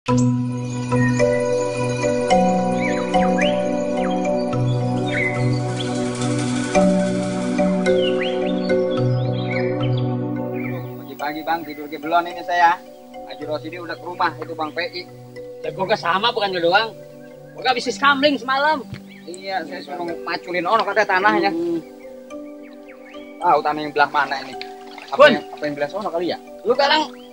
Pagi-pagi bang, tidur ke belon ini saya. Haji Rosidi udah ke rumah, itu Bang PI. Ya gue gak sama, bukan lu doang. Gue gak bisnis kamling semalam. Iya, saya suruh maculin ono katanya tanahnya. Tahu tanah yang belah mana ini? Apa yang belah sono kali ya? Lu sekarang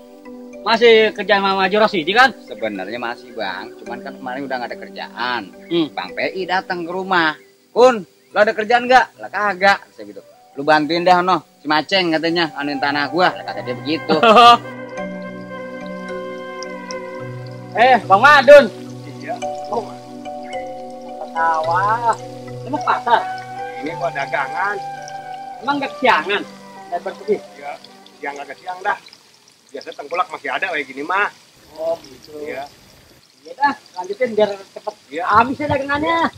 masih kerja sama Haji Rosidi kan? Sebenarnya masih bang, cuman kan kemarin udah gak ada kerjaan. Bang PI datang ke rumah. Kun, lo ada kerjaan nggak? Lah kagak, saya gitu. Lu bantuin deh no, si Maceng katanya, anuin tanah gua. Lah kata dia begitu. Bang Madun. Iya. Oh. Ketawa. Emang pasar? Ini kok dagangan. Emang gak kesiangan? Gak bersedih? Ya, siang agak siang dah. Biasa tengkulak masih ada kayak gini mah. Oh gitu. Iya. Ya dah, lanjutin biar cepet habis ya dagangannya.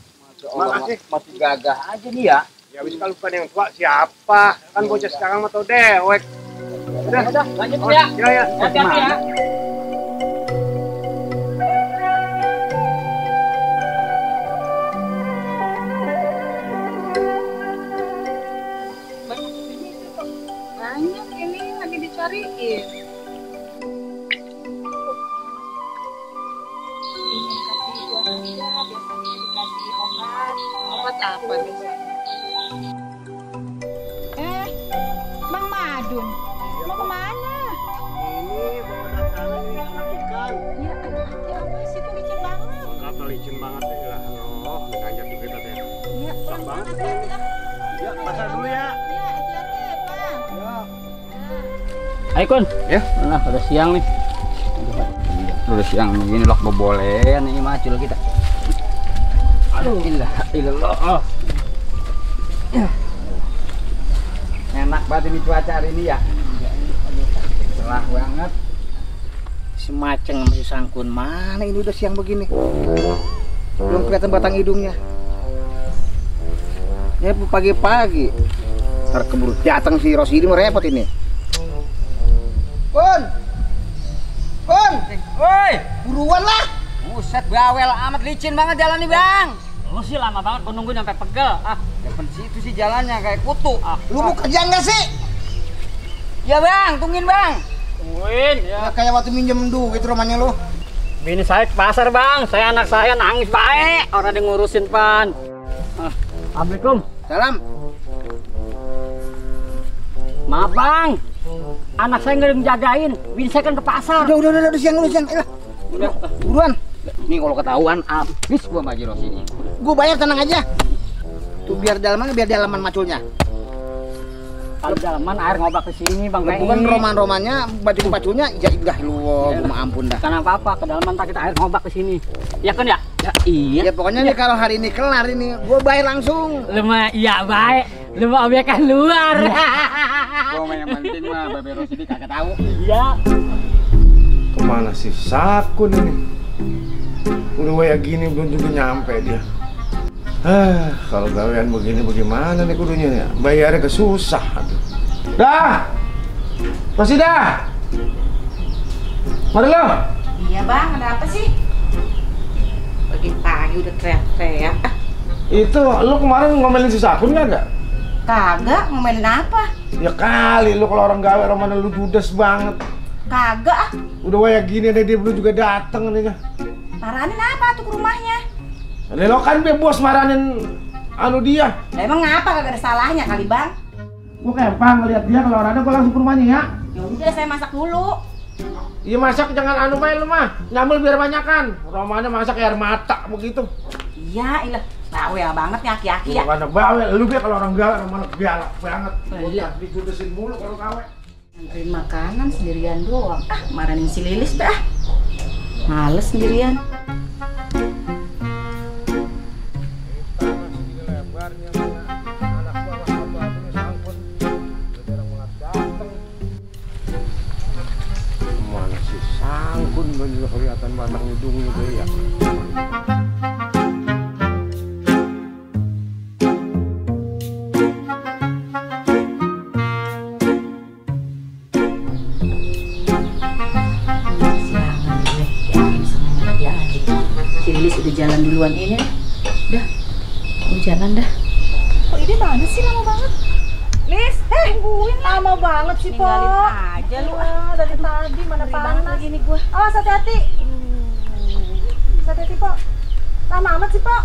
Makasih, masih gagah aja nih ya. Ya wis kalau bukan yang tua siapa? Kan bocah sekarang mah tau dewek. Udah, lanjutin ya. Ya ya. Hati-hati ya. Banyak ini lagi dicariin. Dikasih buah aja, biasanya dikasih obat. Obat apa biasanya? Bang Madun, mau kemana? Ini bawa dagangan nih anak ikan. Ya, hati-hati apa sih, kok licin banget. Kata licin banget ya lah. Oh, ngajak juga tadi. Ya, pelan-pelan hati-hati ah. Ya, pasar dulu ya. Ya, hati-hati ya, Bang. Ya. Ayo Kun. Ya. Nah, udah siang nih. Udah siang begini loh, bobolen ini macul kita. Aduh, ilah. Enak banget ini cuaca hari ini ya. Cerah banget. Si Maceng masih sangkun, mana ini udah siang begini, belum kelihatan batang hidungnya. Ini pagi-pagi ntar keburu datang si Rosidi, mau repot ini. Kun, Woi, buruan lah. buset bawel amat, licin banget jalan nih bang. Lu sih lama banget gua nunggu nyampe pegel. Depan situ sih jalannya kayak kutu. Lu mau kerja nggak sih? Ya bang, tungguin bang. Tungguin Ya, kayak waktu minjem duit rumahnya lu. Bini saya ke pasar bang, anak saya nangis baik. Orang dia ngurusin pan. Assalamualaikum. Salam. Maaf bang, anak saya nggak ada yang jagain. Bini saya kan ke pasar. Udah siang. Udah. Buruan. Nih kalau ketahuan habis gua sama Haji Rosidi. Gue bayar, tenang aja. Tuh biar dalaman maculnya. Kalau dalaman air ngobak ke sini bang. Bukan roman-romannya, baju-bajunya, ya lu, ampun dah. Karena apa-apa, ke dalaman tak kita air ngobak ke sini. Ya kan ya? Ya iya. Ya pokoknya nih kalau hari ini kelar ini, gue bayar langsung. Lu mah iya baik. Lu mah obyekan luar. Gua yang penting mah Babe Rosidi kagak tahu. Iya. Kemana sih Sakun ini? Udah kayak gini belum juga nyampe dia. Kalau gawean begini bagaimana nih kudunya ya? Bayarnya kesusah. Dah, masih dah. Mari lo. Iya bang, ada apa sih? Pagi-pagi udah teriak-teriak. Itu lu kemarin ngomelin si Sakun nggak? Kagak, ngomelin apa? Ya kali lu kalau orang gawe mana lu judes banget. Kagak ah. Udah kayak gini deh dia belum juga dateng nih. Marahin apa tuh ke rumahnya? Lo kan bos marahin anu dia. Lah, emang ngapa, kagak ada salahnya kali bang? Gua kempang ngeliat dia kalau ada gua langsung ke rumahnya ya. Ya udah, saya masak dulu. Iya masak jangan anu main lu mah. Nyambel biar banyakan. Romanya masak air mata begitu. Iya, ilah. Bawel banget nih aki-aki ya. Bukan bawel, lu biar kalau orang gawe romanya galak banget. Iya. Dijudesin mulu kalau gawe. Nganterin makanan sendirian doang. Marahin si Lilis dah. Males sendirian. Mana si Sangkun juga kelihatan batang hidungnya tuh ya. Lilis udah jalan duluan ini. Dah, aku jalan dah. Kok ini mana sih lama banget? Lis, tungguin lama banget sih, Po. Ninggalin aja lu. Dari tadi mana panas lagi nih gua. Awas hati-hati. Hati-hati, Po. Lama amat sih, Po.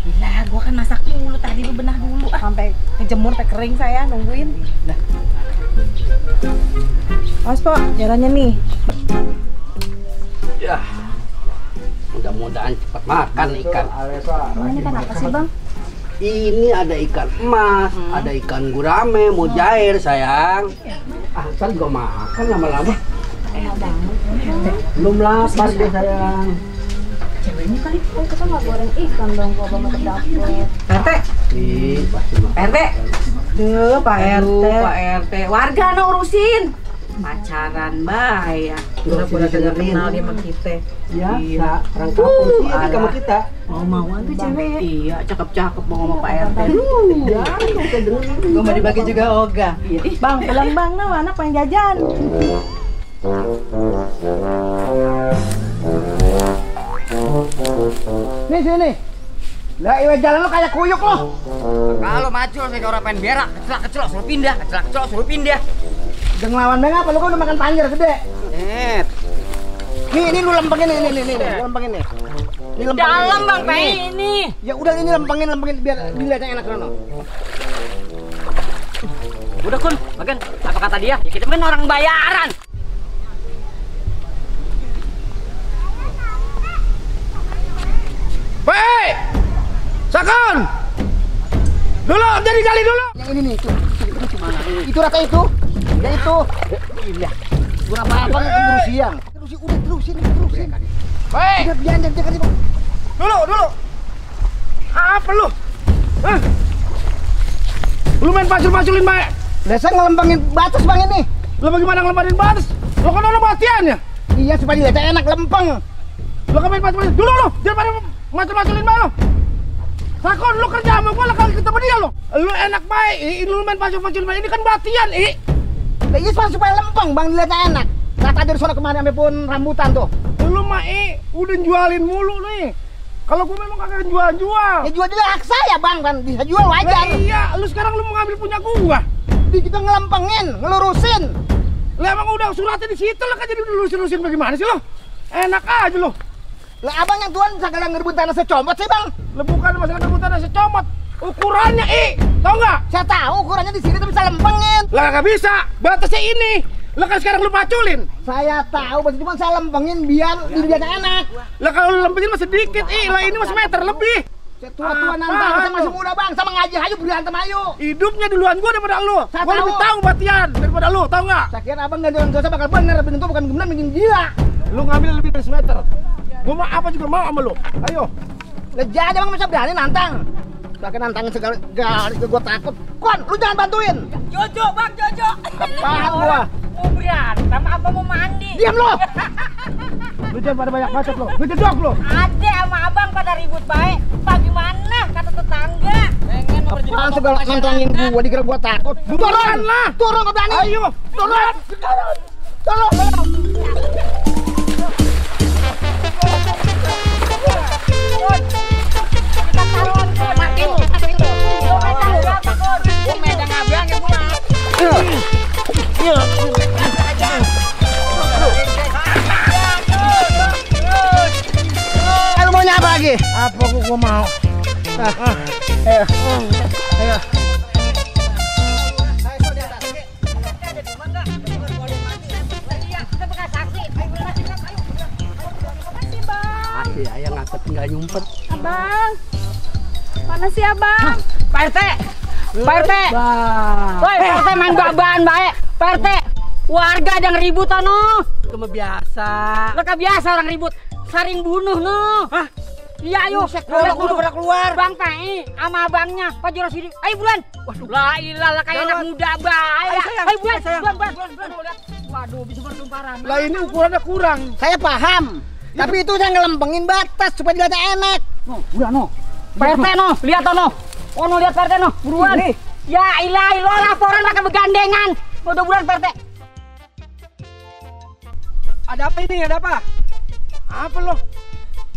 Gila, gua kan masak dulu tadi, lu benah dulu. Sampai kejemur teh kering saya nungguin. Lah. Awas, Po, jalannya nih. Ya, mudah-mudahan cepat makan ikan. Ini kan apa sih, Bang? Ini ada ikan emas, ada ikan gurame, mujair sayang. Asal gua makan lama-lama. Belum lapar deh sayang. Ceweknya kali. Kita nggak goreng ikan dong, kalau Bang dapet. RT. Ih, pasti makan. RT. Duh, Pak RT. Pak RT. Warga no urusin. Pacaran bayar. Pura-pura kenal kenal dia sama kita. Biasa, orang kampung sih sama kita. Mau-mauan tuh cewek. Iya, cakep-cakep mau sama Pak RT. Ya, kita dengerin. Gue mau dibagi juga Oga. Ih, Bang, pulang Bang, nah anak pengen jajan. Nih sini. Lah iwe jalan lu kayak kuyuk lo. Kalau macul saya orang pengen berak, kecelak suruh pindah, kecelak suruh pindah. Udah ngelawan bang apa? Lu kan udah makan panjer gede. Net. Nih lu lempengin nih, lu lempengin nih. Ini lempengin. Dalam Bang Pai ini. Ya udah ini lempengin biar dilihatnya enak sono. Udah Kun, bagian apa kata dia? Ya kita kan orang bayaran. Baik. Sakon. Dulu, jadi gali dulu. Yang ini nih, itu mana? Itu rata itu. Ya itu. Iya. Berapa apa keburu siang. Terusin. Baik. Udah jangan gali. Dulu. Apa lu? Hah? Lu main pacul-paculin baik. Lah saya ngelempangin batas bang ini. Lu bagaimana ngelempangin batas? Lu kan ada batiannya. Iya supaya dilihatnya enak lempeng. Lu kan main pacul-paculin. Dulu lu, jangan pada macul-maculin baik lu. Sakon lu kerja sama gua lah kali ketemu dia lu. Lu enak baik, lu main pacul-paculin baik ini kan batian, Lah iya supaya lempeng bang dilihatnya enak. Kata dari sana kemarin sampai pun rambutan tuh. Lu mah udah jualin mulu nih. Kalau gua memang kagak jual-jual. Ya jual hak saya bang, bisa jual wajar. Lah iya, lu sekarang lu mau ngambil punya gua. Di kita ngelempengin, ngelurusin. Lah emang udah suratnya di situ lah kan jadi lurusin bagaimana sih lo? Enak aja lo. Lah abang yang tuan segala ngerebut tanah secomot sih bang. Lah bukan masalah ngerebut tanah secomot. Ukurannya tau nggak? Saya tahu ukurannya di sini tapi bisa lempengin. Lah nggak bisa, batasnya ini. Lah kan sekarang lu paculin. Saya tahu, berarti cuma saya lempengin biar dilihatnya enak. Lah kalau lu lempengin masih sedikit, lah ini masih meter lebih. Tua-tua nantang, saya masih muda bang, sama ngaji ayo berantem ayo. Hidupnya duluan gua daripada lu. Gua lebih tahu batian daripada lu, tahu nggak? Saya kira abang ganti orang dosa bakal bener, tapi itu bukan benar bikin gila. Lu ngambil lebih dari semeter. Gua mau apa juga mau sama lu. Ayo. Lah jangan abang masa berani nantang. Bahkan nantangin segala gua takut. Kon, lu jangan bantuin. Jojo, Bang Jojo. Apaan gua? Mau berantem apa mau mandi? Diam lu. Lu jangan pada banyak bacot lu. Ngejedok lu. Ade sama abang pada ribut baik. Bagaimana kata tetangga? Pengen Apaan segala nantangin gua dikira gua takut. Turun lah. Turun ke berani. Ayo. Turun. Turun. Kita taruhan ke makin. Gua medan abang ya gua. Iya. Lu maunya apa lagi? Apa gua mau? Ayo. Asih ayah ngangkat tinggal nyumpet. Abang. Mana sih abang? Pak RT. Pak RT. Woi, Pak RT main babaan baik. Pak RT. Warga ada ngeribut ano. Cuma biasa. Lo kan biasa orang ribut. Saring bunuh no. Hah? Iya ayo. Udah pada keluar. Bang Pai sama abangnya Pak Joro Sidi. Ayo bulan. Waduh. La ilah kayak anak muda baik. Ayo bulan. Bulan. Waduh, bisa bertumparan. Lah ini ukurannya kurang. Saya paham. Tapi itu saya ngelempengin batas supaya dilihatnya enak. No, udah no. Pak RT no, lihat no. Oh no, lihat Pak RT no. Buruan. Ya ilah, lo laporan pakai begandengan. Udah bulan Pak RT. Ada apa ini? Ada apa? Apa lo?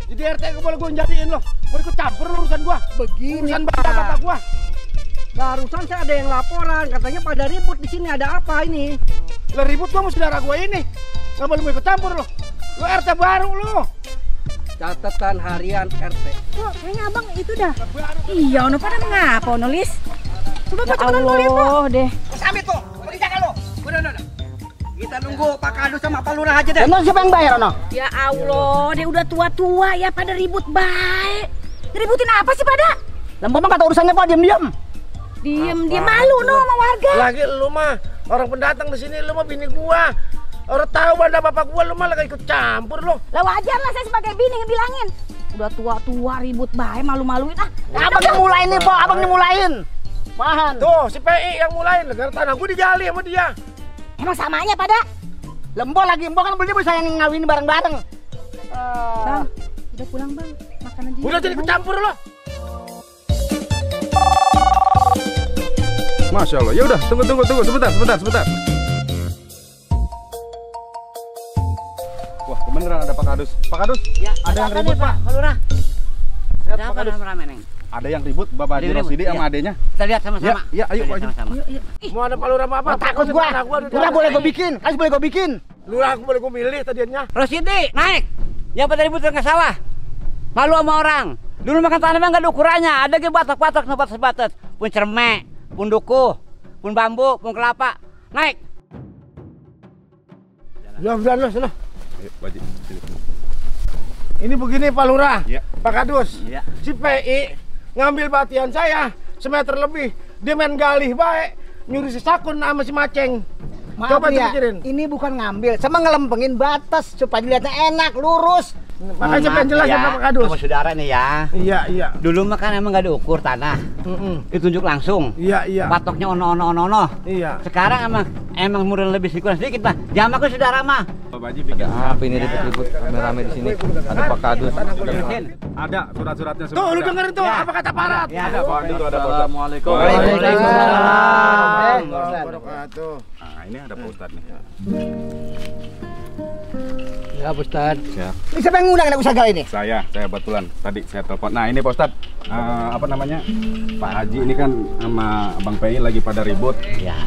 Jadi RT gak boleh gue jadiin lo. Mau ikut campur urusan gua. Begini, Urusan Pak. bapak gua. Barusan saya ada yang laporan, katanya pada ribut di sini, ada apa ini? Lah ribut gua sama saudara gua ini. Gak boleh mau ikut campur lo. Lo RT baru lo. Catatan harian RT. Kok kayaknya abang itu dah. Iya, ono pada mengapa, ono Lis? Coba Ya cepetan kau lihat, Allah deh. Sambil tuh, jangan lo. Udah. Kita nunggu Pak Kadus sama Pak Lurah aja deh. Emang siapa yang bayar, Ono? Ya Allah, dia udah tua-tua ya pada ribut baik. Ributin apa sih pada? Lah Bapak kata urusannya Pak, diam-diam. Diem, dia malu no sama warga. Lagi lu mah orang pendatang di sini, lu mah bini gua. Orang tahu ada bapak gua, lu mah lagi ikut campur lo. Lah wajar lah saya sebagai bini ngebilangin. Udah tua-tua ribut baik, malu-maluin ah. Abang yang mulain nih, Pak. Abang yang mulain. Pahan. Tuh, si PI yang mulain, negara tanah gua digali sama dia. Emang samanya pada? Lembo lagi, Embo kan beli bisa yang ngawin bareng-bareng. Bang, udah pulang bang. Makanan juga. Udah jadi ikut campur lo. Masya Allah. Ya udah, tunggu sebentar. Wah, kebeneran ada Pak Kadus. Pak Kadus, Ya, ada yang ribut Pak. Pak Lurah. Lihat Ada Pak apa Kadus. rame-rame, Neng? Ada yang ribut Bapak Haji Ada yang Rosidi ribut, sama iya. adenya. Kita lihat sama-sama. Ya, ayo Kita lihat Pak Haji. sama-sama. Mau ada Pak Lurah apa? Takut gua. Udah boleh gua bikin. Kasih boleh gua bikin. Lurah aku boleh gua milih tadinya. Rosidi, naik. Yang pada ribut ke sawah. Malu sama orang. Dulu makan tanaman nggak ada ukurannya. Ada ke batak-batak, sebatas. Pun cermek, pun duku, pun bambu, pun kelapa. Naik. Jalan lo sana. Ayo, Pak Haji. Sini. Ini begini Pak Lurah, Ya. Pak Kadus. Iya. Si PI ngambil batian saya semeter lebih. Dia main galih baik, nyuri si Sakun sama si Maceng. Maaf Coba ya, pikirin. ini bukan ngambil, sama ngelempengin batas supaya dilihatnya enak, lurus. Makanya siapa yang jelas sama Pak Kadus? Sama saudara nih ya. Iya. Dulu mah kan emang nggak ada ukur tanah. Ditunjuk langsung. Iya. Patoknya ono. Iya. Sekarang emang murah lebih sedikit mah. Jamak ke saudara mah. Pak Haji bikin apa ini ribut-ribut rame-rame di sini? Ada Pak Kadus. Ada surat-suratnya semua. Tuh, lu ada. dengerin tuh apa kata Parat. Ya. Ada Pak, itu ada Pak Ustadz. Assalamualaikum. Waalaikumsalam. Wabarakatuh. Nah, ini ada Pak Ustadz nih. Ya, Pak Ustad. Ya. Ini siapa yang ngundang anak usaha ini? Saya kebetulan tadi saya telepon. Nah ini Pak Ustadz, apa namanya, Pak Haji ini kan sama Bang PI lagi pada ribut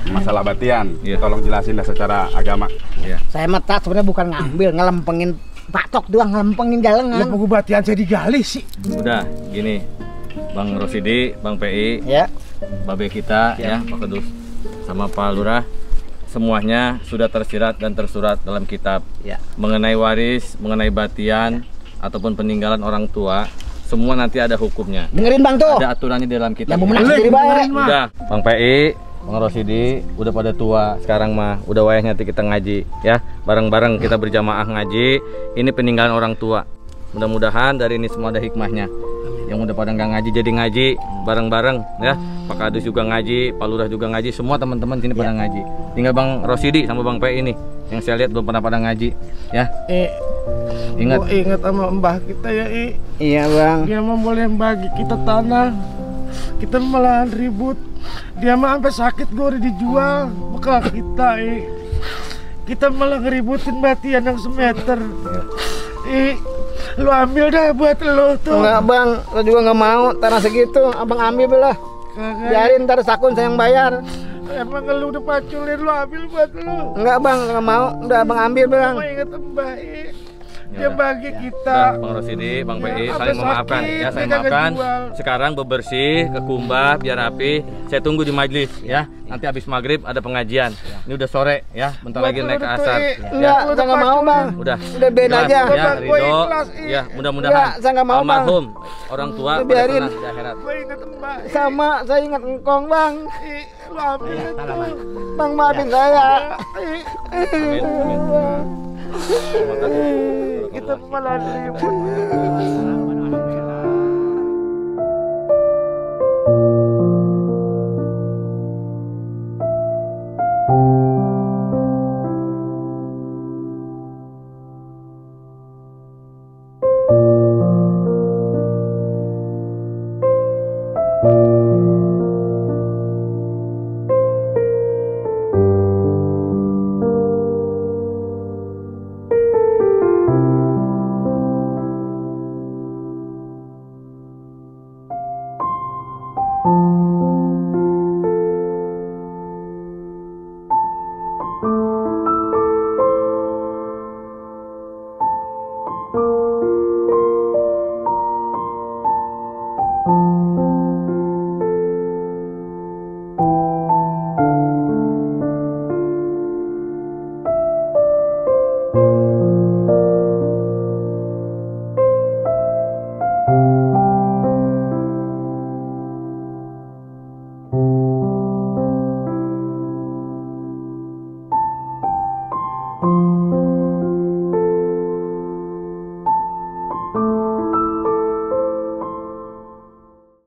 masalah batian. Tolong jelasin dah secara agama. Saya mata sebenarnya bukan ngambil, ngelempengin patok doang, ngelempengin jalengan. Lu batian saya digali sih. Udah, gini, Bang Rosidi, Bang PI, Ya. Babe kita, ya, Pak Kadus, sama Pak Lurah, semuanya sudah tersirat dan tersurat dalam kitab mengenai waris, mengenai batian ataupun peninggalan orang tua. Semua nanti ada hukumnya. Dengerin Bang tuh. Ada aturannya di dalam kitab. Yang memenang sendiri baik. Udah, Bang PI, Bang Rosidi, udah pada tua sekarang mah, udah wayahnya nanti kita ngaji, ya, bareng-bareng kita berjamaah ngaji. Ini peninggalan orang tua. Mudah-mudahan dari ini semua ada hikmahnya. Yang udah pada nggak ngaji jadi ngaji bareng-bareng, ya. Pak Kadus juga ngaji, Pak Lurah juga ngaji, semua teman-teman sini pada ngaji. Tinggal Bang Rosidi sama Bang PI ini yang saya lihat belum pernah pada ngaji, ya. Ingat. Gua ingat sama mbah kita ya, Iya, Bang. Dia mah boleh bagi kita tanah. Kita malah ribut. Dia mah sampai sakit gua udah dijual bekal kita, Kita malah ngeributin batian yang semeter. Lu ambil dah buat lu tuh. Enggak, Bang. Lo juga nggak mau tanah segitu. Abang ambil lah. Biarin ntar Sakun saya yang bayar. Emang lu udah paculin, lu ambil buat lu. Enggak, Bang. Nggak mau. Udah Abang ambil, Bang. Gua ingat mbah, dia Yaudah. bagi kita. Bang Rosidi, Bang PI, Sampai saling memaafkan. sakit, Ya, saya dia kagak maafkan. jual. Sekarang bebersih, kekumbah, biar rapi. Saya tunggu di majlis, ya. Nanti habis maghrib ada pengajian. Ini udah sore, ya. Bentar lagi naik ke asar. Enggak, saya nggak mau, Bang. Udah. Udah biarin Ikhlas, aja. Ya, Gua Ridho. ikhlas, Ya, mudah-mudahan. Enggak, saya nggak mau, Bang. almarhum orang tua Udah pada biarin. tenang di akhirat. Gua ingat mbah. Sama, saya ingat engkong, Bang. Lu ambil itu. Bang, maafin saya. Amin. Amin. Terima kasih. Kita malah ribut.